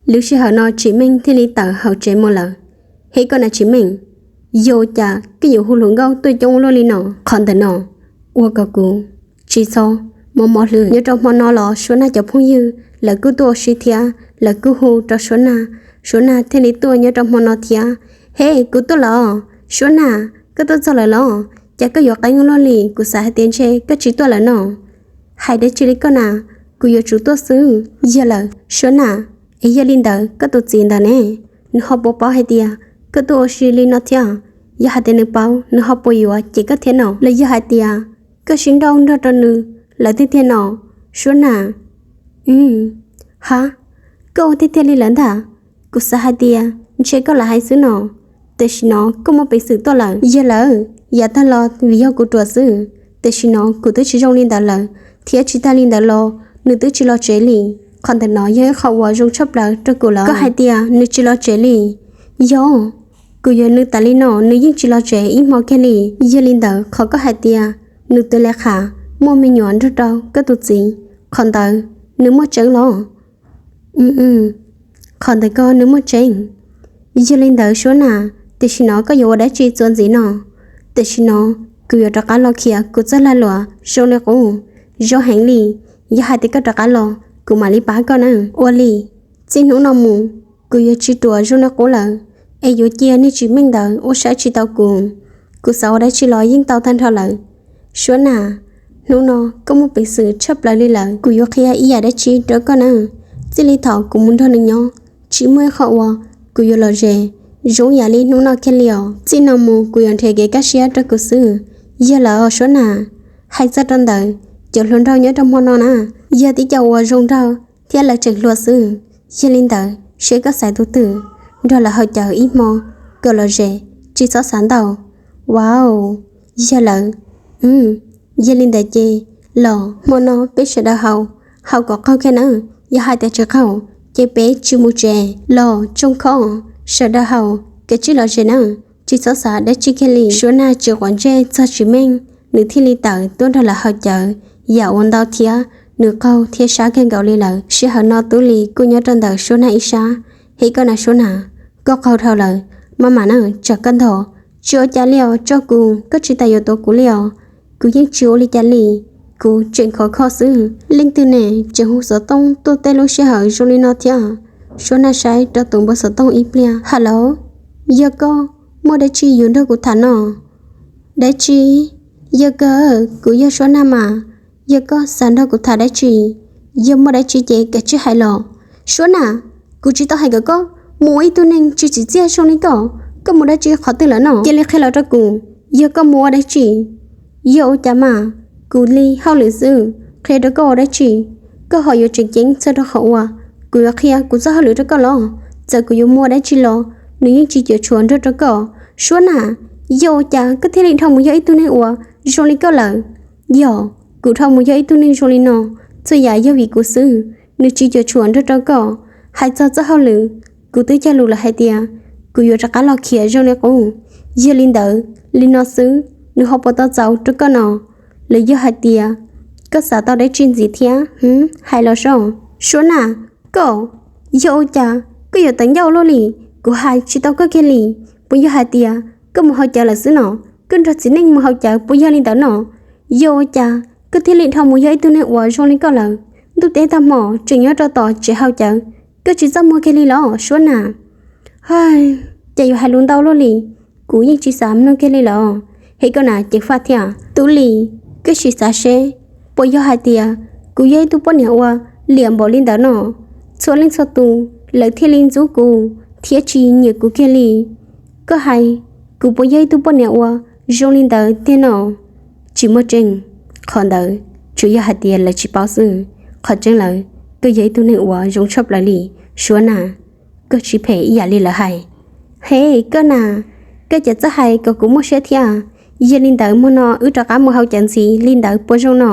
Lub sij hawm no Tsim Meej thiaj li tawm hauv tsev mus lawm. Hej, koj na Tsim Meej, yog ua cas koj yuav hu hluas nkauj tuaj coob luaj li no? Qhov ntawm no ua kom kuv tsis txhob mob mob hlwb. Nyob rau hmo no los Suab Nag cov phooj ywg lawv kuj tuaj ua si thiab, lawv kuj hu rau Suab Nag, Suab Nag thiaj li tuaj nyob rau hmo no thiab. Hej, kuv tuaj los, Suab Nag, koj tuaj txog lawm los? Cas koj yuav qeeb luaj li? Kuv xav hais tias ntshe koj tsis tuaj lawm no. Hais dab tsi li koj na, kuv yuav tsum tuaj xwb. Yog lawm Suab Nag, es yog li ntawd koj tus txiv ntawd ne, nws ho puas paub hais tias koj tuaj ua si li no thiab? Yog hais tias nws paub, nws ho puas yuav cem koj thiab no? Los yog hais tias koj sib nrauj nrog rau nws lawm tiag tiag no, Suab Nag? Hab, koj ua tiag tiag li lawm ntag. Kuv xav hais tias ntshe koj lam hais xwb no. Tam sim no koj muaj peev xwm tuaj lawm. Yog lawm, yav tag los vim yog kuv ruam xwb, tam sim no kuv twb tsis zoo li ntawd lawm, thiab tsis tag li ntawd los nws twb tsis los tsev li. Qhov ntawm no yog ib qho uas zoo tshaj plaws rau kuv lawm. Koj hais tias nws tsis los tsev li? Yog, kuv yuav nws tas li no nws yeej tsis los tsev ib hmo kiag li. Yog li ntawd qhov koj hais tias nws tus le qhas muaj me nyuam nrog rau koj tus txiv, qhov ntawd nws muaj tseeb los? Qhov ntawd ko nws muaj tseeb. Yog li ntawd Suab Nag, tam sim no koj yuav ua dab tsi txuas ntxiv no? Tam sim no kuv yuav rov qab los khiav kuv txoj lag luam zoo li qub, zoo heev li. Yog hais tias koj rov qab los kuv mam li pab koj na. Ua li, txij hnub no mus kuv yuav tsis ruam zoo li qub lawm, es yuav cia niag Tsim Meej ntawd ua saib tsis tau kuv. Kuv xav ua dab tsi los yeej tau tag nrho lawm. Suab Nag, hnub no koj muaj peev xwm tshaj plaws li lawm, kuv yuav qhia ib yam dab tsi rau koj na. Txij li thaum kuv mus nrog nws nyob, tsis muaj ib qho uas kuv yuav lom zem zoo yam li hnub no kiag li os. Txij no mus kuv yuav nrhiav kev kaj siab rau kuv xwb. Yog lawm os Suab Nag, hais txog rau ntawd, cov hluas nraug nyob rau hmo no na, yog tib co uas zoo nraug thiab lawv tseem hluas xwb. Yog li ntawd seb koj xaiv tus twg nrog lawv haus cawv ib hmo kom lom zem, tsis txhob xav ntau. Wow, yog lawm. Yog li ntawd ces los hmo no peb sawv daws haus, haus kom qaug kiag nawb. Yog hais tias tsis qaug ces peb tsis mus tsev los. Tsoo khob, sawv daws haus kom tsib lom zem nawb, tsis txhob xav dab tsi kiag li. Suab Nag tsis quav ntsej txog Tsim Meej, nws thiaj li tawm tuaj nrog lawv haus cawv, yam uas ntau thiab nws qaug thiab sab kawg nkaus li lawm. Sij hawm no Tub Lis kuj nyob rau ntawm Suab Nag ib sab. Hej koj na Suab Nag, koj qaug dhau lawm, maj mam na, tsam koj ntog. Tsis ua cas li os, tso kuv, koj tsis tas yuav tuav kuv li os. Kuv yeej tsis ua li cas li, kuv tseem khov kho xwb. Leej twg ne tseem hu xov tooj tuaj tej lub sij hawm zoo li no thiab? Suab Nag saib rau tus npau xov tooj ib pliag. Hello, yog koj, muaj dab tsi yuav nrog kuv tham no? Dab tsi? Yog kawg, kuv yog Suab Nag mas. Yog koj xav nrog kuv tham dab tsi, yog muaj dab tsi ces kav tsij hais los. Suab Nag, kuv tsis tau hais kom koj mus ua ib tug neeg tsis tsim txiaj zoo li koj. Koj mus dab tsi qhov twg lawm no? Cia li qhia los rau kuv, yog koj mus ua dab tsi? Yog ua cas mas, kuv li hauj lwm xwb, qhia rau koj ua dab tsi? Koj ho yuav tseem ceeb txog rau qhov uas kuv yuav qhia kuv txoj hauj lwm rau koj los? Txawm kuv yuav mus ua dab tsi los nws yeej tsis cuam tshuam nrog rau koj. Suab Nag, yog ua cas koj thiaj li dhau mus yog ib tug neeg uas zoo li koj lawm? Yog, kuv dhau mus yog ib tug neeg zoo li no, txhua yam yog vim kuv xwb, nws tsis cuam tshuam nrog rau koj. Hais txog txoj hauj lwm, kuv twb cog lus lawm hais tias kuv yuav rov qab los khiav zoo li qub. Yog li ntawd, li no xwb nws ho puas tau txaus rau koj no? Los yog hais tias koj xav tau dab tsi ntxiv thiab? Hais los soj. Suab Nag, koj, yog ua cas koj yuav tawv ncauj luaj li? Kuv hais tsis tau koj kiag li. Puas yog hais tias koj mus haus cawv lawm xwb no? Koj nrog txiv neej mus haus cawv puas yog li ntawd no? Yog ua cas koj thiaj li dhau mus yog ib tug neeg uas zoo li koj lawm? Ntuj teb tag hmo tseem nyob rau tom tsev haus cawv, koj tsis txaj muag kiag li los Suab Nag? Cas yuav hais lus ntau luaj li, kuv yeej tsis xav mloog kiag li los. Hej koj na ceev faj thiab. Tub Lis, koj sim xav seb, puas yog hais tias kuv yog ib tug poj niam uas liam npaum li ntawd no, txhua leej txhua tus lawv thiaj li ntxub kuv thiab tsis nyiam kuv kiag li. Koj hais kuv puas yog ib tug poj niam uas zoo li ntawd tiag no? Tsis muaj tseeb, qhov ntawd tsuas yog hais tias lawv tsis paub xwb. Qhov tseeb lawm, koj yog ib tug neeg uas zoo tshaj plaws li, Suab Nag. Koj tsis phem ib yam li lawv hais. Hej koj na, koj cas txawj hais kom kuv muaj siab thiab. Yog li ntawd hmo no wb rov qab mus haus cawv ntxiv li ntawd puas zoo no?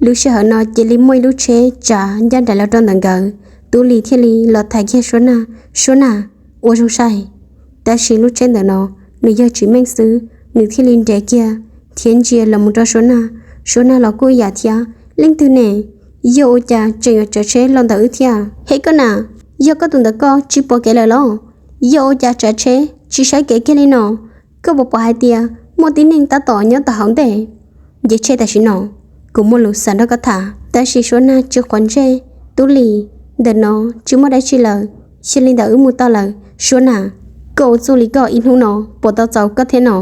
Lub sij hawm no cia li muaj ib lub tsheb tsav ncaj nraim los rau ntawm nkawd. Tub Lis thiaj li los thaiv kiag Suab Nag. Suab Nag, ua zoo saib. Tab sis lub tsheb ntawm no nws yog Tsim Meej xwb, nws thiaj li nres kiag thiab ntsia los mus rau Suab Nag. Suab Nag los kuj ib yam thiab, leej twg ne, yog ua cas tseem yuav tsav tsheb los ntawm wb thiab? Hej koj na, Yog koj tus ntawm koj tsis pom kev lawm los? Yog ua cas tsav tsheb tsis saib kev kiag li no? Koj puas pom hais tias muaj tib neeg tab tom nyob tom hauv ntej? Nce tsheb tam sim no, kuv muaj lus xav nrog koj tham. Tab sis Suab Nag tsis quav ntsej. Tub Lis, ntawm no tsis muaj dab tsi lawm, yog li ntawd wb mus tau lawm. Suab Nag, koj ua txuj li koj ib hnub no puas tau txaus koj thiab no?